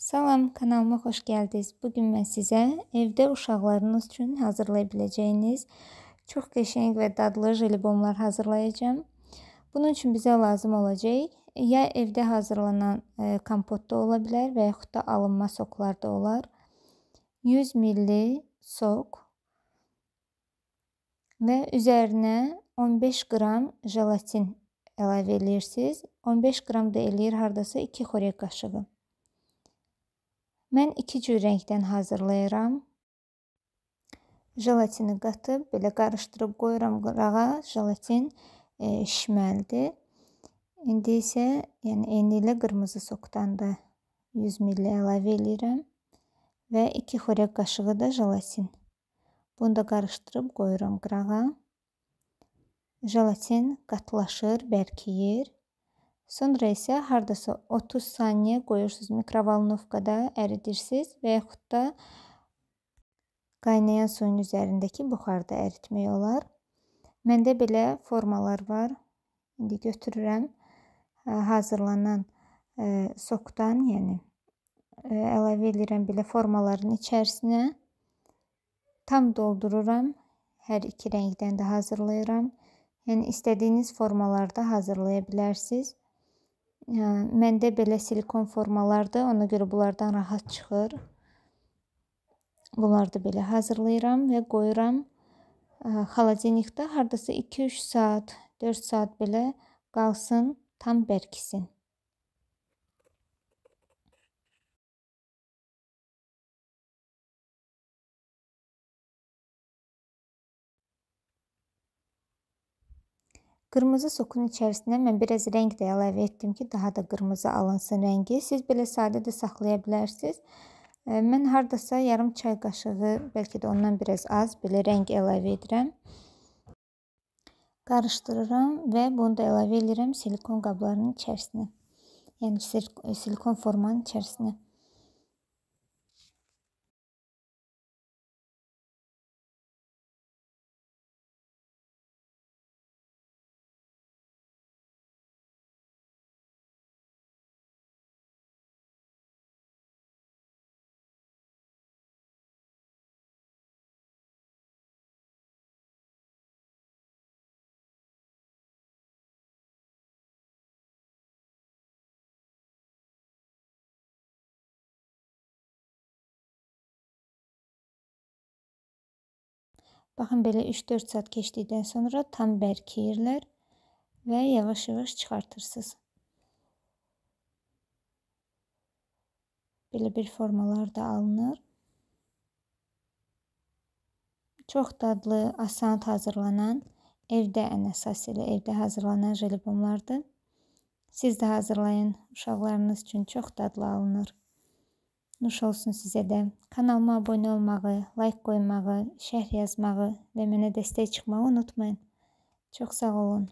Salam, kanalıma xoş gəldiniz. Bugün mən sizə evdə uşaqlarınız üçün hazırlaya biləcəyiniz çox qəşəng və dadlı jelibonlar hazırlayacağam. Bunun üçün bizə lazım olacaq ya evdə hazırlanan kompot da ola bilər və yaxud da alınma soklar da olar. 100 milli sok və üzərinə 15 qram jelatin əlavə eləyirsiniz. 15 qram da eləyir hardasa 2 xörək qaşığı. Mən iki cür rəngdən hazırlayıram. Jelatini qatıb belə qarışdırıb qoyuram qırağa. Jelatin şişməlidir. İndi isə yəni eynilə qırmızı sokdan da 100 milli əlavə eləyirəm və 2 xörək qaşığı da jelatin. Bunu da qarışdırıb qoyuram qırağa. Jelatin qatılaşır, bərkiyir. Sonra isə hardasa 30 saniyə qoyursunuz mikrovolnovkada əridirsiniz və yaxud da qaynayan suyun üzərindəki buxarda əritmək olar. Məndə belə formalar var. İndi götürürəm hazırlanan sokdan, yəni əlavə eləyirəm belə formaların içərisinə. Tam doldururam. Hər iki rəngdən də hazırlayıram. Yəni istədiyiniz formalarda hazırlaya bilərsiniz. Məndə belə silikon formalardır, ona görə bunlardan rahat çıxır. Bunları da belə hazırlayıram və qoyuram xaladenikdə hardasa 2-3 saat, 4 saat belə qalsın, tam bərkisin. Qırmızı sokun içərisinə mən biraz rəng də əlavə etdim ki, daha da qırmızı alınsın rəngi. Siz belə sadə də saxlaya bilərsiniz. Mən hardasa yarım çay qaşığı, bəlkə də ondan biraz az belə rəng əlavə edirəm. Qarışdırıram və bunu da əlavə edirəm silikon qablarının içərisinə. Yəni silikon formanın içərisinə. Baxın, belə 3-4 saat keçdikdən sonra tam bərkiyirlər və yavaş-yavaş çıxartırsınız. Belə bir formalar da alınır. Çox dadlı, asan hazırlanan, evdə ən əsas ilə evdə hazırlanan jelibonlardır. Siz də hazırlayın, uşaqlarınız üçün çox dadlı alınır. Nuş olsun sizə də. Kanalıma abunə olmağı, like qoymağı, şərh yazmağı və mənə dəstək çıxmağı unutmayın. Çox sağ olun.